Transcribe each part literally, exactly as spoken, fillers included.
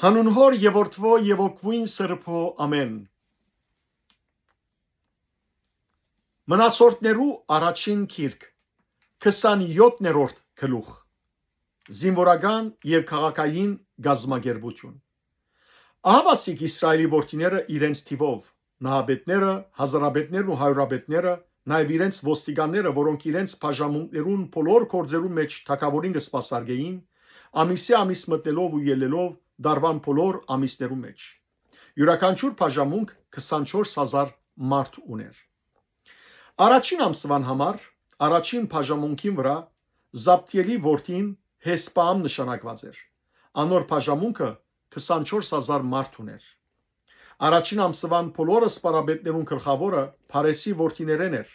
Անուն Հօր եւ Որդւոյ եւ Հոգւոյն Սրբոյ, ամէն։ Մնացորդներու առաջին գիրք, քսանեօթերորդ գլուխ, զինուորական եւ քաղաքային կազմակերպութիւն։ Ահա ասիկ Իսրայէլի որդիները իրենց թիւով, նահապետները, հազարապետներն ու հարիւրապետները, նաեւ իրենց ոստիկանները, որոնք իրենց բաժանմունքներուն բոլոր գործերուն մէջ թագաւորին կը սպասարկէին, ամիսի ամիս մտնելով ու ելլելով, դարուան բոլոր ամիսներուն մէջ։ Իւրաքանչիւր բաժանմունք քսանեօթ հազար մարդ ունէր։ Առաջին ամսուան համար առաջին բաժանմունքին վրայ Զաբդիէլի որդին Հեսպաամ նշանակուած էր։ Անոր բաժանմունքը քսանեօթ հազար մարդ ունէր։ Առաջին ամսուան բոլոր սպարապետներուն գլխաւորը Փարէսի որդիներէն էր։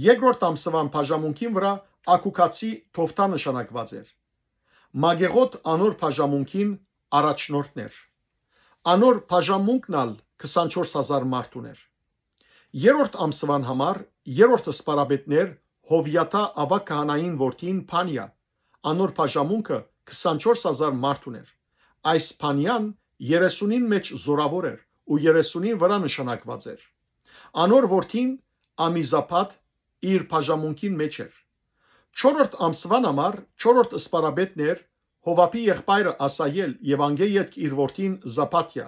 Երկրորդ ամսուան բաժանմունքին վրայ Ակուքացի Թովդա նշանակուած էր։ Մագեղոտ անոր բաժանմունքին առաջնորդն էր։ Անոր բաժանմունքն ալ քսանեօթ հազար մարդ ունէր։ Երրորդ ամսուան համար երրորդ սպարապետն էր Հովիաթա աւագ քահանային որդին Փանիա, անոր բաժանմունքը քսանեօթ հազար մարդ ունէր։ Այս Փանիան երեսունին մէջ զօրաւոր էր ու երեսունին վրայ նշանակուած էր։ Անոր որդին Ամիզապատ իր բաժանմունքին մէջ էր։ Չորրորդ ամսուան համար չորրորդ սպարապետն էր Հովաբի եղբայրը Ասայել եւ անկէ ետք իր որդին Զապատիա,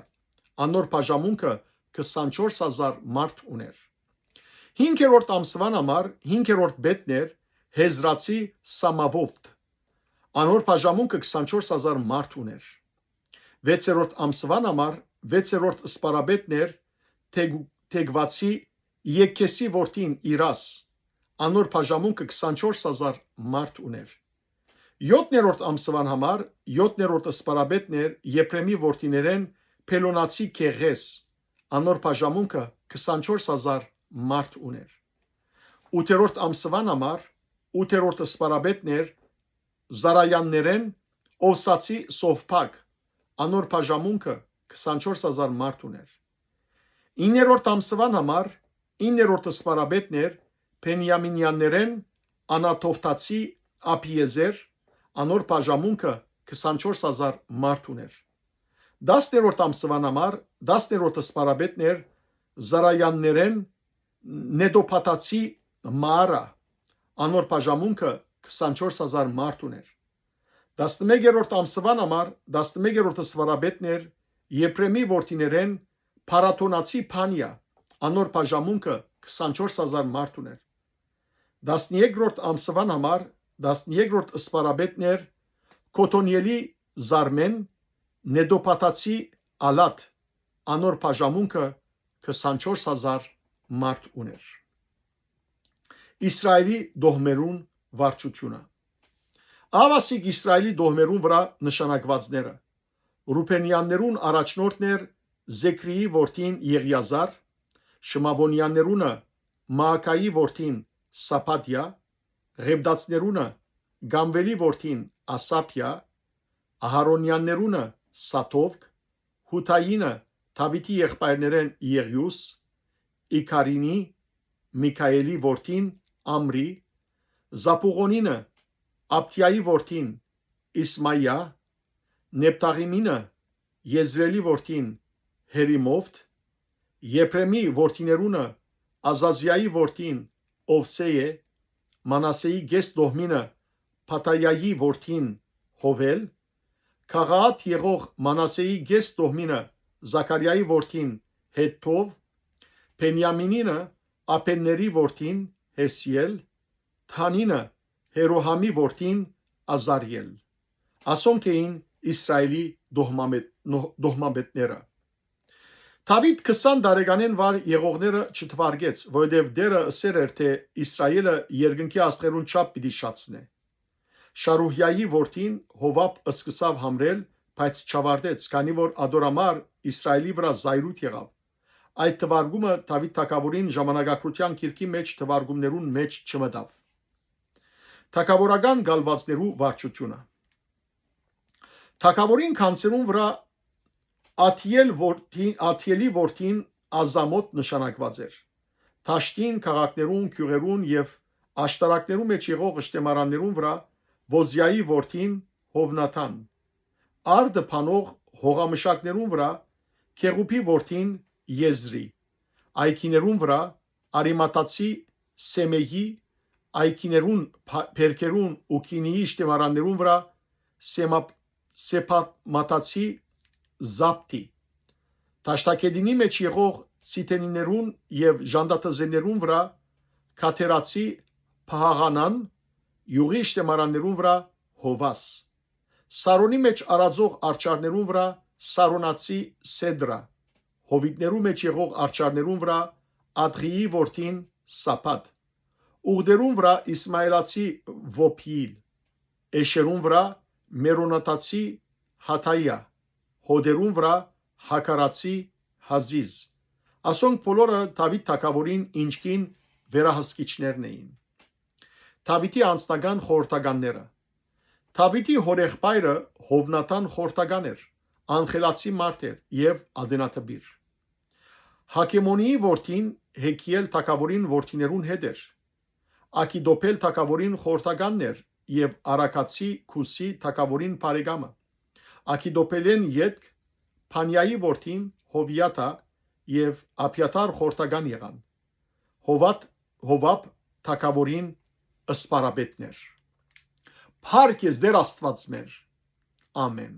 անոր բաժանմունքը քսանեօթ հազար մարդ ունէր։ Հինգերորդ ամսուան համար հինգերորդ պետն էր Հեզրացի Սամավովտ, անոր բաժանմունքը քսանեօթ հազար մարդ ունէր։ Վեցերորդ ամսուան համար վեցերորդ սպարապետն էր Թեգ-, Թեգվացի Եկեսի որդին Իրաս, անոր բաժանմունքը քսանեօթ հազար մարդ ունէր։ Յոթներորդ ամսուան համար յոթներորդ սպարապետն էր Եփրեմի որդիներէն Փելոնացի Գեղես, անոր բաժանմունքը քսանեօթ հազար մարդ ունէր։ Ութերորդ ամսուան համար ութերորդ սպարապետն էր Զարայաններէն Օվսացի Սովփակ, անոր բաժանմունքը քսանեօթ հազար մարդ ունէր։ Իններորդ ամսուան համար իններորդ սպարապետն էր Փենիամինեաններէն Անաթովթացի Աբիեզեր, անոր բաժանմունքը քսանեօթ հազար մարդ ունէր։ Տասներորդ ամսուան համար տասներորդ սպարապետն էր Զարայաններէն Նետոփաթացի Մաարա, անոր բաժանմունքը քսանեօթ հազար մարդ ունէր։ Տասնմեկերորդ ամսուան համար տասնմեկերորդ սպարապետն էր Եփրեմի որդիներէն Փարաթոնացի Փանիա, անոր բաժանմունքը քսանեօթ հազար մարդ ունէր։ Տասներկրորդ ամսուան համար տասներկրորդ սպարապետն էր Կոթոնիելի Զարմէն Նետոփաթացի Ալատ, անոր բաժանմունքը քսանեօթ հազար մարդ ունէր։ Իսրայէլի տոհմերուն վարչութիւնը։ Ահա ասիկ Իսրայէլի տոհմերուն վրայ նշանակուածները։ Ռուբենեաններուն առաջնորդն էր Զեքրիի որդին Եղիազար, Շմաւոնեաններունը Մաակայի որդին Սաբատիա, Ղեւդացներունը Գամվելի որդին Ասապիա, Ահարոնեաններունը Սաթովք, Յուդայինը Դաւիթի եղբայրներէն Եղիուս, Իքարինի, Միքայէլի որդին Ամրի, Զապուղոնինը Աբդիայի որդին Իսմայա, Նեփթաղիմինը Եզրէլի որդին Հերիմովթ, Եփրեմի որդիներունը Ազազիայի որդին Ովսէյէ, Մանասէի կէս տոհմինը Փաթայայի որդին Հովէլ, Գաղաատ եղող Մանասէի կէս տոհմինը Զաքարիայի որդին Հեթթով, Բենիամինինը Աբենների որդին Հեսիել, Թանինը Հերոհամի որդին Ազարիել։ Ասոնք էին Իսրայէլի դոհմամետ-, նոհ-, դոհմամետները։ Դաւիթ քսան տարեկանէն վար եղողները չթուարկեց, որովհետեւ Տէրը ըսեր էր, թէ Իսրայէլը երկնքի աստղերուն չափ պիտի շացնէ։ Շարուհիայի որդին Հովապ սկսաւ համրել, բայց չավարտեց, քանի որ ատոր համար Իսրայէլի վրայ զայրույթ եղաւ։ Այդ թուարկումը Դաւիթ թագաւորին ժամանակագրութեան գիրքի մէջ թուարկումներուն մէջ չմտաւ։ Թագաւորական կալուածներու վարչութիւնը։ Թագաւորին գանձերուն վրայ Աթիել որդի-, Աթիելի որդին Ազամոտ նշանակուած էր։ Դաշտին, քաղաքներուն, գիւղերուն եւ աշտարակներու մէջ եղող շտեմարաններուն վրայ Ոզիայի որդին Հովնաթան, արդը բանող հողամշակներուն վրայ Քեղուբի որդին Եզրի, այգիներուն վրայ Արիմաթացի Սեմեի, այգիներուն, բերքերուն ու քինիի շտեմարաններուն վրայ Սեմապ Սեփատմաթացի Զապտի, դաշտագետինի մէջ եղող Ցիթենիներուն եւ Ժանտաթզեներուն վրայ Քաթերացի Փահաղանան, յուղի շտեմարաններուն վրայ Հովաս, Սարոնի մէջ արածող արջառներուն վրայ Սարոնացի Սեդրա, հովիտներու մէջ եղող արջառներուն վրայ Ադղիի որդին Սապատ, ուղդերուն վրայ Իսմայելացի Վոփիիլ, էշերուն վրայ Մերոնաթացի Հաթայա, հոդերուն վրայ Հակարացի Հազիզ։ Ասոնք բոլորը Դաւիթ թագաւորին ինքնին վերահսկիչներն էին։ Դաւիթի անձնական խորհրդականները։ Դաւիթի հորեղբայրը Հովնաթան խորհրդական էր, անխելացի մարդ էր եւ ատենադպիր։ Հակեմոնիի որդին Հեքիել թագաւորին որդիներուն հետ էր։ Ակիտոփել թագաւորին խորհրդականն էր եւ Արաքացի Քուսի թագաւորին բարեկամը։ Ակիտոփելէն ետք Փանիայի որդին Հովիաթա եւ Աբիաթար խորհրդական եղան։ Հովատ, Հովապ թագաւորին սպարապետն էր։ Փառք ես Տէր Աստուած մեր։ Ամեն։